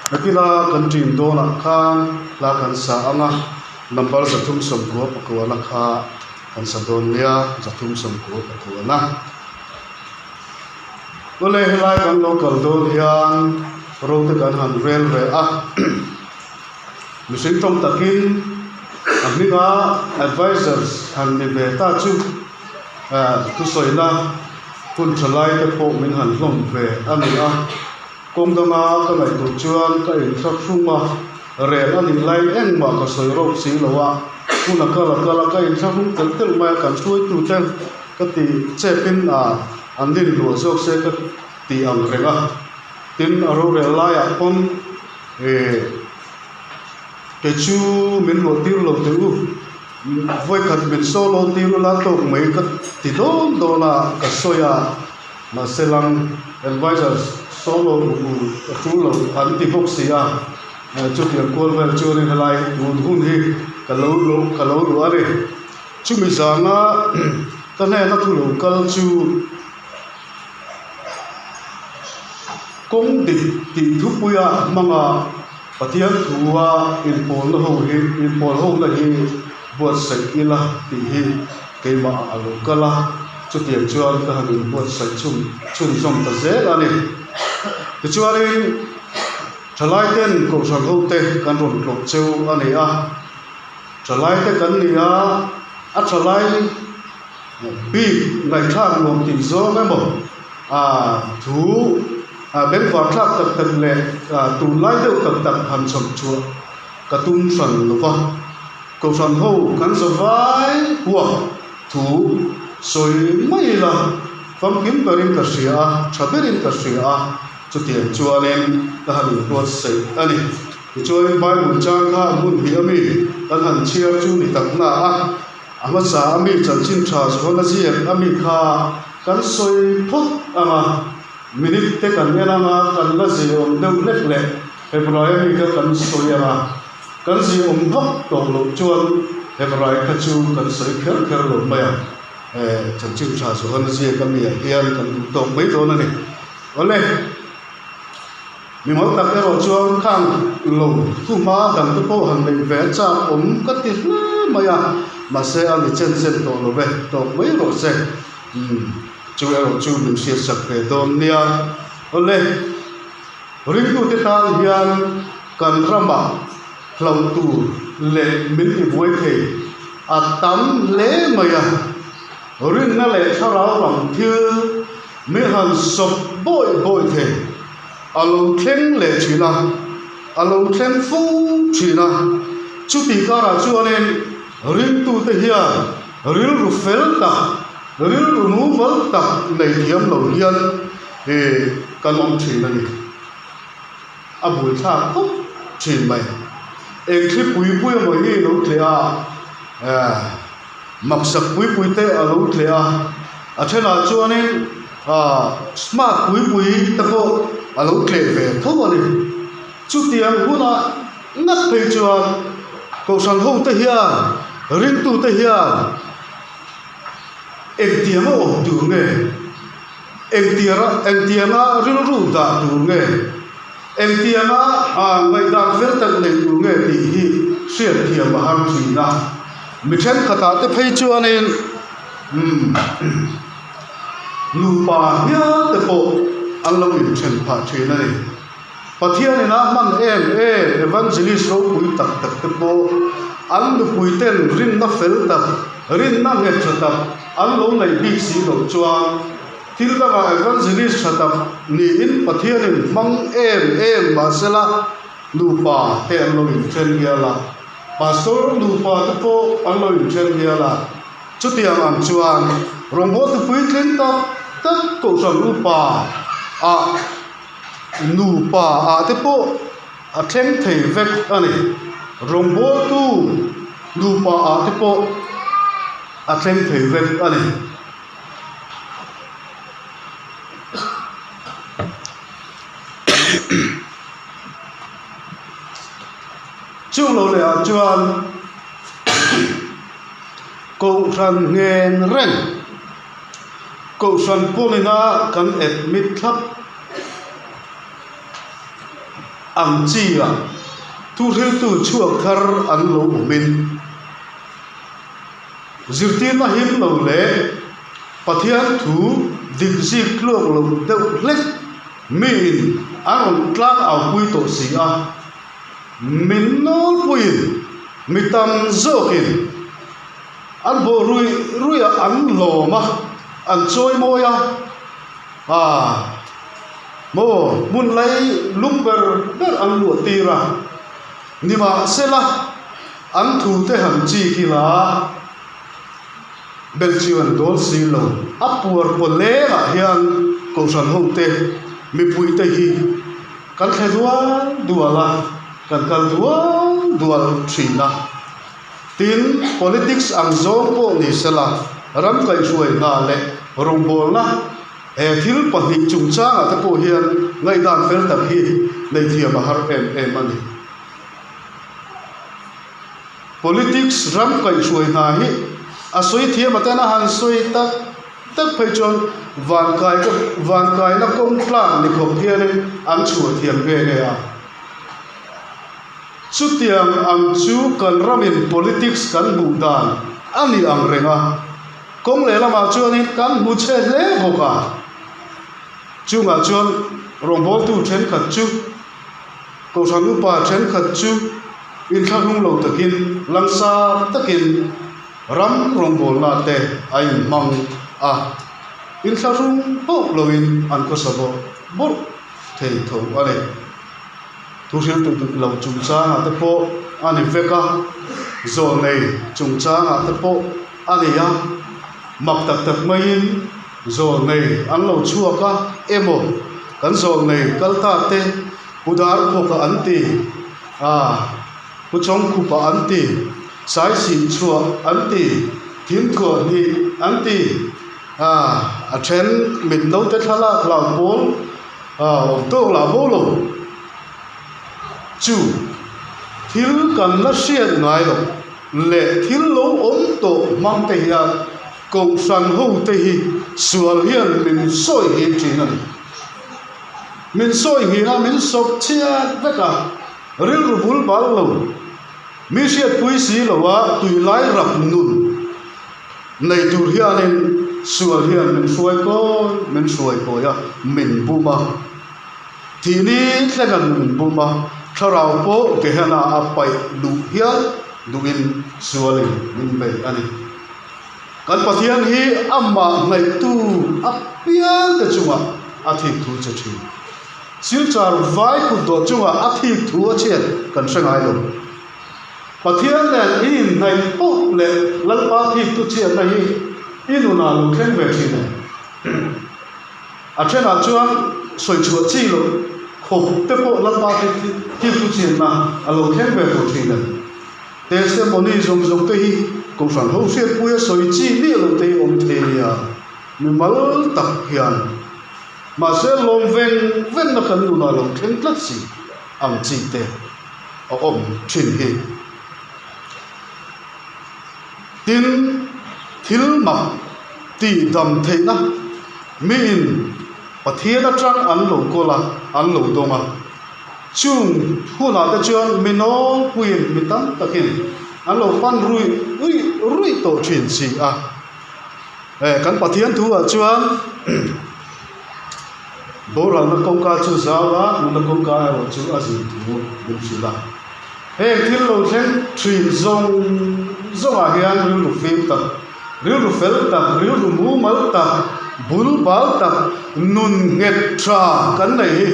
Nakina kan ṭin dawnah khan hla kan sa ang a, number 399 na kha kan sa dawn nia, 399 na. Awle helai kan lo kal dawn hian ro te kan han rel ve a, mihring tawng takin a hminga advisors han ni ve ta chu thusawina hun tha lai te pawh min han hlawm ve a ni a. Kawng danga ka ngaihtuah chuan ka inthlahrung a, rel a nih laiin engmah ka sawi rawk si lo a, hun a kal a kal a, ka inthlahrung telh telh mai a, kan hruaitute ka ti chepin a an rin luah zawk se ka ti ang reng a, tin a rorel laiah pawn eh kei chu min luah tir lo teh u, vawikhat min solo tir ula tawk mai ka ti dawn dawn a, ka sawi a. Mahse lang advisors solo u a tul lo an ti bawk si a, chutiang kual vel chuanin helai tun hun hi ka lo luh ka lo luh a ni. Chumi zanga ka hnena thu lo kal chu kawng dik tih thupuia hmanga Pathian thua inpawlna ho hi inpawl hona hi buatsaih ila tih hi keimah a lo kal a, chutiang chuan ka han inbuatsaih chhun chhunzawm ta zel a ni. Tichuanin thalaiten kohhran hote kan rawn tlawh cheu a ni a, thalaite kan ni a, a thalai bik ngaihthlak nuam tih zawng emaw thu bengvar thlak tak tak leh tunlai deuh tak tak han chhawm chhuah ka tum hran lo va. Kohhran ho kan za vai huak thu sawi mai ila famkim berin ka hria a, tha berin ka hria a, chutiang chuanin ka han inbuatsaih a ni. Tichuanin Bible chang kha hmun hnih ami kan han chhiar chu ni tak na a, a hmasa ami chanchin tha Johana ziak ami kha kan sawi phawt ang a, minute te kan en ang a, kan la ziaawm deuh hlek leh Hebrai ami kha kan sawi ang a. Kan ziaawm vak tawh loh chuan Hebrai kha chu kan sawi kher kher lo mai a, chanchin tha Johana ziak amiah hian kan duh tawk mai dawn a ni. Awle, mimal tak erawh chuan khang lo thuhma dang te pawh han neih ve a chak awm ka ti hle mai a, mahse a ni chen chen tawh lo ve, tawk mai rawh se. Umm, chu erawh chu min hriatsak ve dawn nia. Awle, ringtute tan hian. Kan ramah hlauh tur leh min tibuai thei a tam hle mai a, rinna leh thlarau lam thil min han sawp bawih bawih thei a lo thleng leh thin a, a lo thleng fo thin a. Chutih karah chuanin ringtute hian rilru fel tak, rilru mumal tak nei thiam lo hian kan awm thin a ni. A buaithlak khawp thin mai. Eng thli pui pui emaw hi a lo tleh a, eh maksak pui pui te a lo tleh a, a thenah chuanin ah smart pui pui te pawh a lo tleh ve tho a ni. Chutiang hunah ngat phei chuan kohhran ho te hian ringtute hian engtiang a awm tur nge? Engtianga engtianga rilru dah tur nge? Engtianga ngaihdan fel tak nei tur nge tih hi hriatthiam a har thin a. Mi thenkhatah te phei chuanin umm nupa hial te pawh an lo inthen phah thin a ni. Pathianin a hman em em evangelist ropui tak tak te pawh an nupui ten rinna fel tak, rinna nghet tha tak an lo neih bik si loh chuan thil dangah evangelist tha tak niin Pathianin hmang em em mahsela nupa te an lo inthen hial a, pastor nupa te pawh an lo inthen hial a. Chutiang ang chuan rawngbawltu puitling tak tak kohhran upa ah Nupa ah te pawh a thleng thei vek a ni. Rawngbawltu nupa ah te pawh a thleng thei vek a ni. Chung lo leh ah chuan Kohhran nghen reng. Kohhran pawlina kan admit thlap. Ang chi ah thuhriltu chhuak thar an lo awmin zirtirna him lo leh Pathian thu dik zik tluak lo deuh hlek miin an rawn tlang aupui tawh si a, min nawlpuiin mi tam zawkin an bawh ruih ruih a an lawm a, an chawi mawi a. A maw hmun lai lum ber ber an luah tir a, nimahsela an thu te han chik ila belh chu an dawl si lo. A puar paw lengah hian kohhran ho te mipui te hi kan thle dual dual a, kan kal dual dual thin a. Tin, politics ang zawng pawh ni sela, ram kaihhruai hna leh rawngbawlna he thil pahnih chungchangah te pawh hian ngaihdan fel tak hi nei thiam a har em em a ni. Politics ram kaihhruai hna hi a sawi thiam atan a han sawi tak tak phei chuan vankai vankaina kawng tlang ni khawp hianin an chhuah thiam nge nge a. Chutiang ang chu kan ramin politics kan hmuh dan a ni ang reng a, kawng lehlamah chuanin kan hmu chhe hle bawk a. Chungah chuan rawngbawltu thenkhat chu, Kohhran upa thenkhat chu inthlahrung lo takin, langsar takin ram rawngbawlna te a inhmang a, inthlahrung hauh loin an khawsa bawrh bawrh thei tho a ni. Thuhriltu dik lo chungchangah te pawh a ni vek a, zawlnei chungchangah te pawh a ni a, mak tak tak maiin zawlnei an lo chhuak a, emaw kan zawlnei kal ta te Pu Darkhawka an ti, ah Pu Chawngkhupa an ti, Saisihchhuah an ti, Thimthuahhnih an ti, ah a then mit naute thlalak hlau pawl Awm tawk lah bo lo chu thil kan la hriat ngai loh leh thil lo awm tawh hmang te hian kohhran ho te hi sual hian min sawi nghin thin a ni. Min sawi nghin a, min sawp chhiat vek a, rilru bul bal lo, mi hriatpui si lo a tuilai rap nun Nei tur hianin sual hian min hruai kawi min hruai kawi a, min bum a. Thihni thlengan min bum a, thlarau pawh Gehenna a paih luh hial duhin sualin min bei a ni. Kan Pathian hi amah hnaihtu apiangte chungah a thik thu che thin. Silchar vai kutdawh chungah a thik thu a chhiat kan hre ngai lo. Pathian nen i inhnaih poh leh Lalpa thiktu chhiatna hi i nunah lo thleng ve thin em? A thenah chuan sawi chhuah chi loh khawp te pawh Lalpa thiktu chhiatna a lo thleng ve tawh thin em? Testimony zawng zawng te hi Kohhran ho hriatpuia sawi chi miah loh te hi awm thei nia, mimal tak hian. Mahse lawm veng vengna kan nunah lo thleng tlat si ang chi te. a awm thin hi. Tin, thil mak tih dam theihna miin Pathian atang an lo kawl a, an lo dawng a. Chung hunah te chuan mi nawlpuiin mi tam takin an lo pan ruih ruih ruih tawh thin si a. Kan Pathian thu ah chuan Boralna kawngka chu zau a, nunna kawngka erawh chu a zin thu min hrilh a. Heng thil lo thleng thin zawng zawngah hian rilru fim tak, rilru fel tak, rilru mumal tak, bul bal tak, nun nghet tha kan nei hi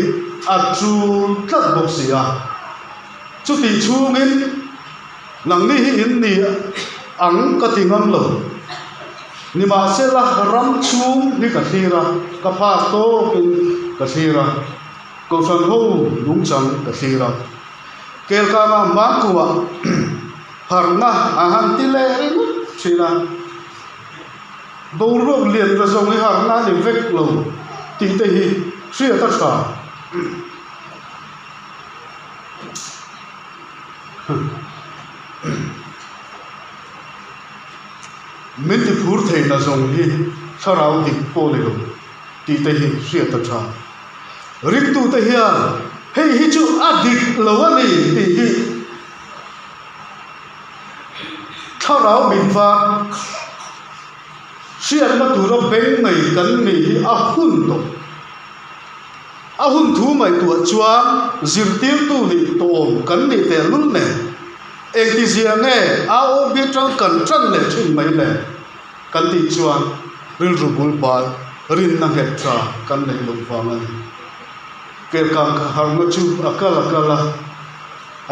a tul tlat bawk si a. Chutih chhungin nangni hi in ni ang ka ti ngam lo. Nimahsela ram chhung hi ka thlir a, ka phak tawkin ka thlir a, Kohhran ho nungchang ka thlir a. Kelkangah hmankuah harhna a han ti leh ringawt thin a, boruak lian ta zawng hi harhna a ni vek lo tih te hi hriat a tha. Min ti phur thei na zawng hi thlarau dik pawh ni lo tih te hi hriat a tha. Ringtute hian Hei hi chu a dik lo a ni tih hi thlarau min var hriatna tura beng nei kan nih hi a hun tawh. A hun thu ngaihtuah chuan zirtirtu nih tawm kan nih tehlul nen engtizia nge AOB tang kan tan leh thin mai le kan tih chuan rilru bul bal rinna nghet tha kan neih loh vang a ni. Kelkang kha harhna chu a kal a kal a,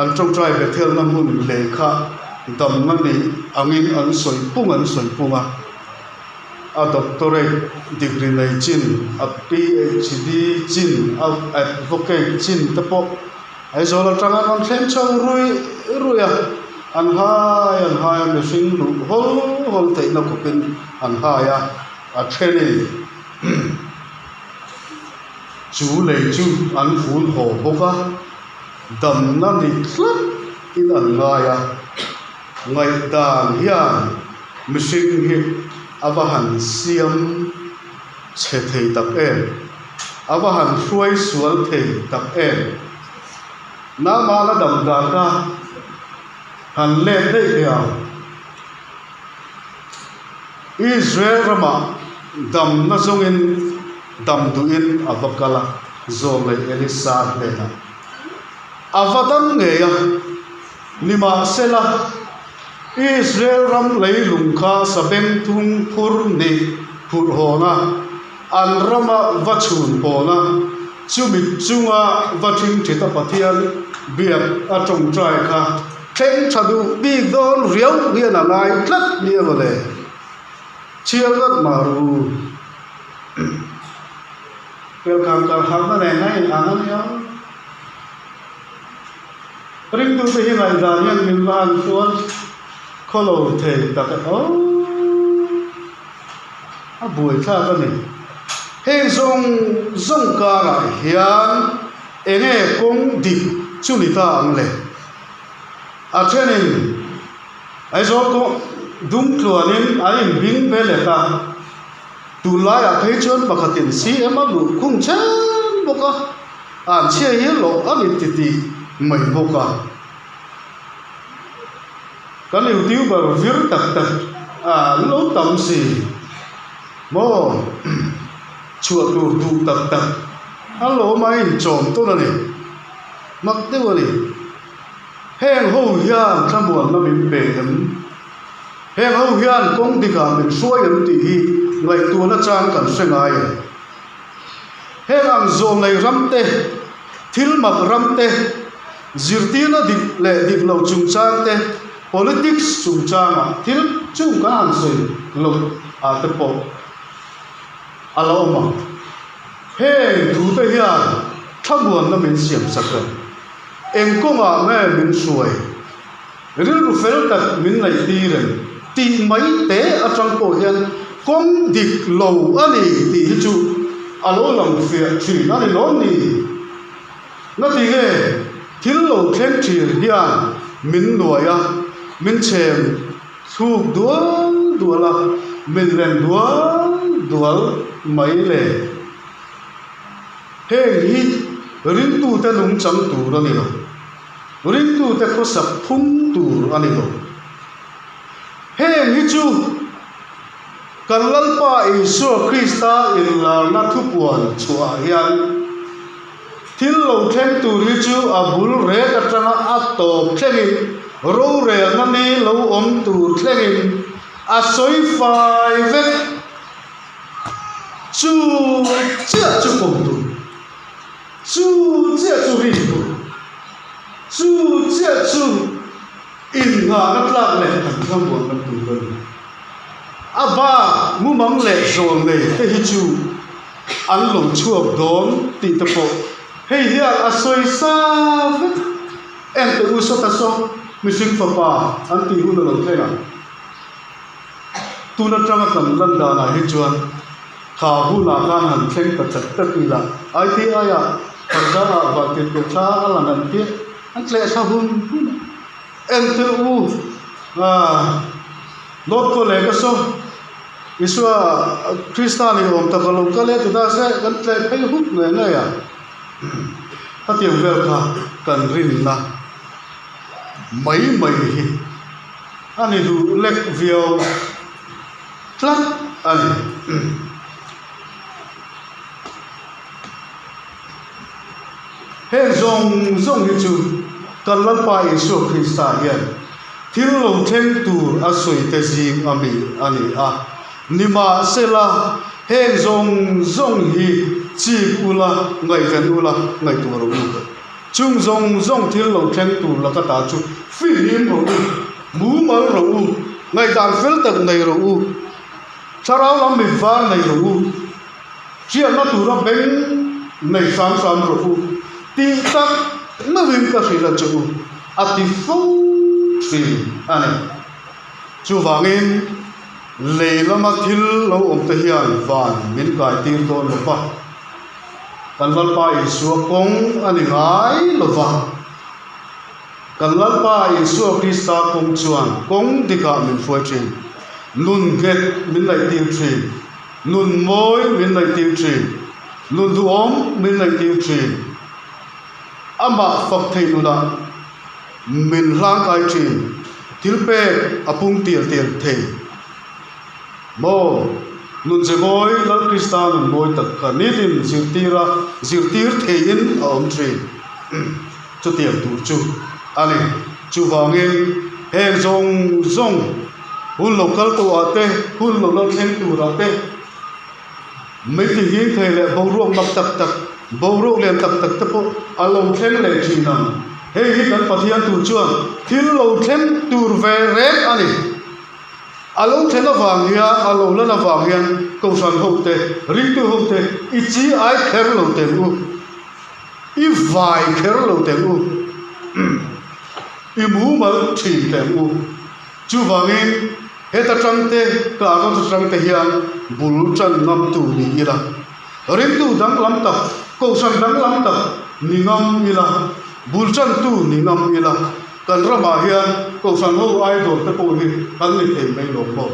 an tawngtai Bethelna hmun lei kha damna nih angin an sawi pung an sawi pung a. A doctorate degree nei chin, a PhD chin, a advocate chin te pawh Aizawl atanga an rawn thleng chho ruih ruih a, an hai an hai a, mihring luh hawl hawl theihna khawpin an hai a, a thenin. Chu lei chu an fun haw bawk a, damna ni tlat in an ngai a, ngaihdan hian mihring hi a va han siam chhe thei tak em, a va han hruai sual thei tak em. Nangmahna dam dan kha han let daih teh ang. Israel ramah damna zawngin dam duhin a va kal a, zawlei Elisa hnenah a va dam ngei a. Nimahsela, Israel ram leilung kha sabengtung phur nih phurh hawn a, an rama va chhun pawn a, chumi chunga va ṭhingṭhita Pathian biak a ṭawngṭai kha thleng ṭha duh bik dawn riau hian a ngai tlat nia mawle. Chhiar ngat mah ru. Pelkhang kal harhna nen a in ang a nia. Ringtute hi ngaihdan hian min va han hrual khawlo thei tak e aw. A buaithlak a ni. Heng zawng zawng karah hian enge kawng dik chu ni ta ang le? A thenin Aizawl kawng dung tluanin an inbing ve let a. Tunlaiah phei chuan pakhatin CM a luh khung chen bawk a, an chhia hi lawh a ni ti tih mai bawk a. Kan youtuber vir tak tak an lo tam si maw chhuah tur duh tak tak a lawm a inchawm tawn a ni, mak deuh a ni. Heng ho hian thlamuanna min pe em? Heng ho hian kawng dikah min hruai em tih hi ngaihtuahna chang kan hre ngai em? Heng ang zawnglei ram te, thil mak ram te, zirtirna dik leh dik lo chungchang te, politics chungchangah thil chung kan han sawi loh ah te pawh a la awm ang. Heng thu te hian thlamuanna min siam sak em? Eng kawngah nge min hruai? Rilru fel tak min ngaihtir em? Tih mai te atang pawh hian kawng dik lo a ni tih hi chu a lo lang fiah thin a ni lawm ni? Ngati nge thil lo thleng thin hian min nuai a, min chhem thluk dual dual a, min lem dual dual mai le? Heng hi ringtute nungchang tur a ni lo. Ringtute khawsak phung tur a ni lo. Heng hi chu kan Lalpa Isua Krista inlarna thupuan chhuahah hian thil lo thleng tur hi chu a bul rek atanga a tawp thlengin, rorelna ni lo awm tur thlengin a sawi fai vek. Chu chiah chu pawm tur. Chu chiah chu rin tur. Chu chiah chu innghahna tlak leh kan thlamuanna tur a ni. A bak mumang leh zawl nei te hi chu an lo chhuak dawn tih te pawh hei hian a sawi sa vek. Enteh u sawta saw mihring fapa an tih hun a lo thleng ang. Tun atanga kan lan danah hi chuan kha hunah khan han thleng ta chat tak ila ITI ah parda ah vahtirhkoh thla a lang an tia an tleh thla hun hun a. Engte u ah North Korea ka saw Isua Krista ni awm tak a lo kal e ti ta se kan tleh phei hut ngei ngei a. Khatiang vel kha kan rinna mai mai hi a ni duh lek viau tlat a ni. Heng zawng zawng hi chu kan Lalpa Isua Krista hian thil lo thleng tur a sawi te zing a mi a ni a. Nimahsela, heng zawng zawng hi chik ula, ngaihven ula, ngaihtuah rawh u. Chung zawng zawng thil lo thleng tur laka ta chu fihlim rawh u, mumal rawh u, ngaihdan fel tak nei rawh u, thlarau lam mit var nei rawh u. Hriatna tura beng nei hram hram rawh u tih tak meuhin ka hrilh a che u, a ti fo thin a ni. Chuvangin lei lama thil lo awm te hian van min kai tir dawn lo va, kan Lalpa Isua kawng a ni ngai lo va, kan Lalpa Isua Krista kawng chuan kawng dikah min hruai thin, nun nghet min ngaihtir thin. Nun mawi min ngaihtir thin, nun duhawm min ngaihtir thin, amah fak thei nunah min hlangkai thin, thil pek a pung tial tial thei. Maw, nun ze mawi Lal Krista nun mawi tak kha nitin zirtira zirtir theiin a awm thin. Chutiang tur chu a ni. Chuvangin heng zawng zawng hun lo kal tawhah te, hun lo la thleng turah te, mei ti hing thei leh boruak mak tak tak, boruak lian tak tak te pawh a lo thleng leh thin ang. Hei hi kan Pathian tur chuan thil lo thleng tur ve reng a ni. A lo thlen avang hian, a lo lan avang hian Kohhran hote, ringtu hote i chi ai kher lo teh u. I vai kher lo teh u, i mumal thin teh u. Chuvangin heta tangte, ka rawt atangte hian bul tan ngam tu ni ila, ringtu danglam tak, kohhran danglam tak ni ngam ila, bul tantu ni ngam ila, kan ramah hian kohhran ho idol te pawh hi kan ni thei mai lo maw?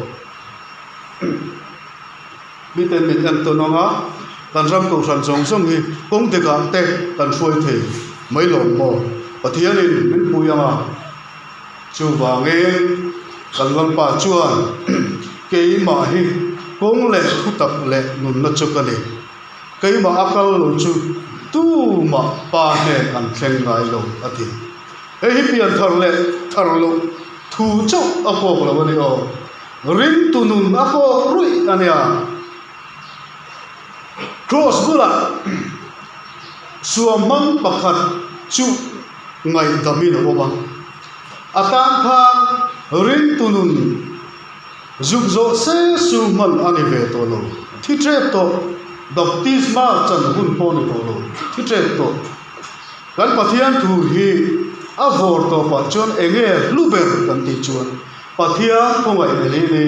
Miten min en tawn ang a, kan ram kohhran zawng zawng hi kawng dikah te kan hruai thei mai lo maw? Pathianin min pui ang a, chuvangin kan Lalpa chuan keimah hi kawng leh thutak leh nunna chu ka ni. Keimah a kal lo chu tumah pa hnen an thleng ngai lo a ti. Hei hi pian thar leh thar loh thu chauh a kawk lo a ni aw. Ringtu nun a kawk ruih a nia. Cross bulah suamhmang pakhat chu ngaihdamin a awm a. A tan khan ringtu nun zuk zawh se su hman a ni ve tawh lo. Thi tep tawh, baptisma chan hun pawh a ni tawh lo. Thi tep tawh. Kan Pathian thu hi a vawr tawpah chuan eng nge hlu ber kan tih chuan Pathian khawngaihna hi ni.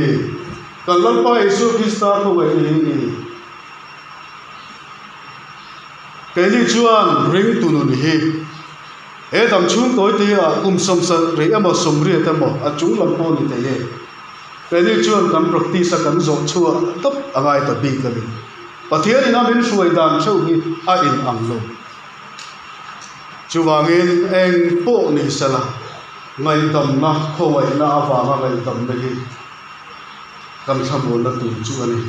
Kan Lalpa Isua Krista khawngaihna hi ni. Keini chuan ringtu nun hi he dam chhung tawi tia kum sawmsarih rih emaw sawmriat emaw a chung lam pawh ni thei e. Keini chuan kan practice a kan zawh chhuah tawp a ngai ta bik a ni. Pathianin a min hruai dan theuh hi a in ang lo. Chuvangin eng pawh ni sela, ngaihdamna, khawngaihna avanga ngaihdamna hi kan thlamuanna tur chu a ni.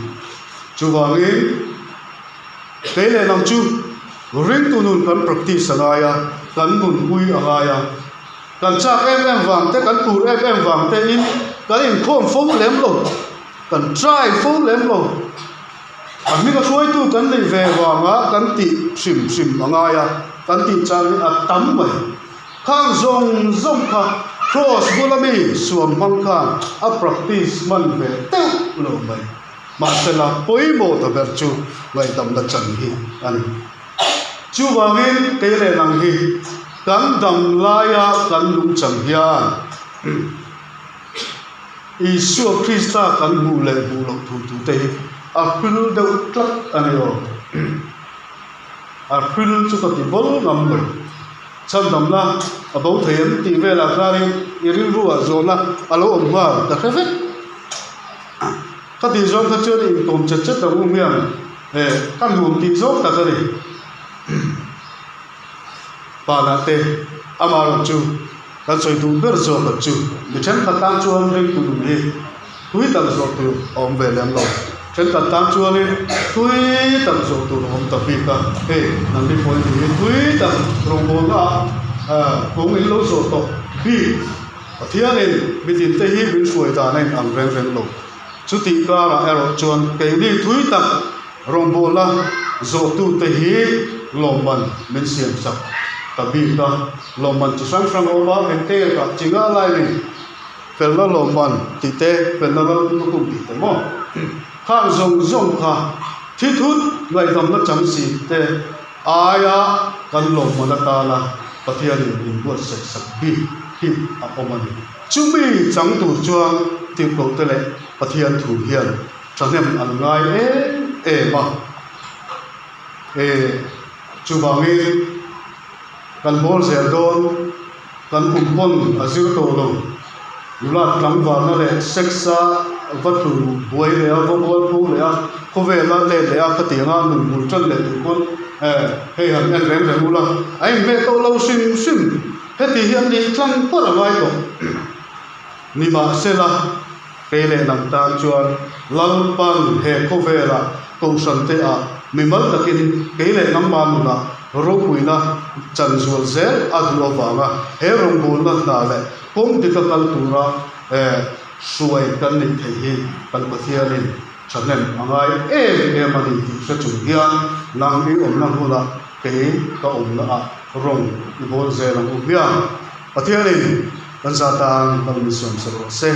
Chuvangin kei leh nang chu ringtu nun kan practice a ngai a, kan nunpui a ngai a, kan chak em em vang te, kan tur em em vang tein kan inkhawm fo lem lo, kan try fo lem lo. A hminga hruaitu kan neih ve vanga kan tih hrim hrim a ngai a, kan tih chang hi a tam mai. Khang zawng zawng kha Cross bula mi suam hmang khan a practice hman ve deuh lo mai. Mahsela pawimawh ta ber chu ngaihdamna chan hi a ni. Chuvangin kei leh nang hi kan dam laia kan lungchang hian Isua Krista kan hmuh leh hmuh loh tur tur te hi a hril deuh tlat a ni aw. A hril chu ka ti bawl ngam lo. Chhandamna a bo thei em tih velah khanin i rilruah zawhna a lo awm nghal ka hre vek. Ka tih zawng kha chuan inkawm chet chet ang u hmiang, eh ka nuam tih zawng tak a ni. Panah te amaherawh chu kan sawi duh ber zawk ang chu mi thenkhat tan chuan ringtu nun hi tui tak zawh tur a awm ve lem lo. Thenkhat tan chuanin tui tak zawh tur a awm ta bik a, hei nangni pawhin ni hi tui tak rawngbawlna ah kawng in lo zawh tawh bik Pathianin mitin te hi min hruai dan a in ang reng reng lo. Chutih karah erawh chuan keini thui tak rawngbawlna zawhtute hi lawmman min siam sak ta bik a, lawmman chi hrang hrang a awm a, engte ka chi nga lai ni, felna lawmman tih te, felna lallukhum tih te maw? Khang zawng zawng kha thi thut ngaihdamna chang si te aia kan lawmman atana Pathianin min buatsaih sak bik hi a awm a ni. Chumi chang tur chuan tirhkohte leh Pathian thu hian thahnem an ngai em em a. E, chuvangin kan bawl zel dawn, kan kum pawn a zir tawh lo. Nula tlangvalna leh sex-a va tlu buai leh a, va bual phu leh a, khawvela let leh a khatianga nun bul tan leh tur pawn e, hei han en reng reng ula, a inhmeh tawh lo hrim hrim. Heti hi an nih tlang pawh a ngai tawh. Nimahsela, kei leh nang tan chuan Lalpan he khawvelah Kohhran te ah mimal takin kei leh nangmah nunah ropuina chan zual zel a duh avanga he rawngbawlna hna leh kawng dika kal tura hruai kan nih theih hi kan Pathianin thahnem a ngai em em a ni tih hre chung hian nang i awmna hmunah kei ka awmna ah rawng i bawl zel ang u hmiang. Pathianin kan za tan kan min sawm sa rawh se.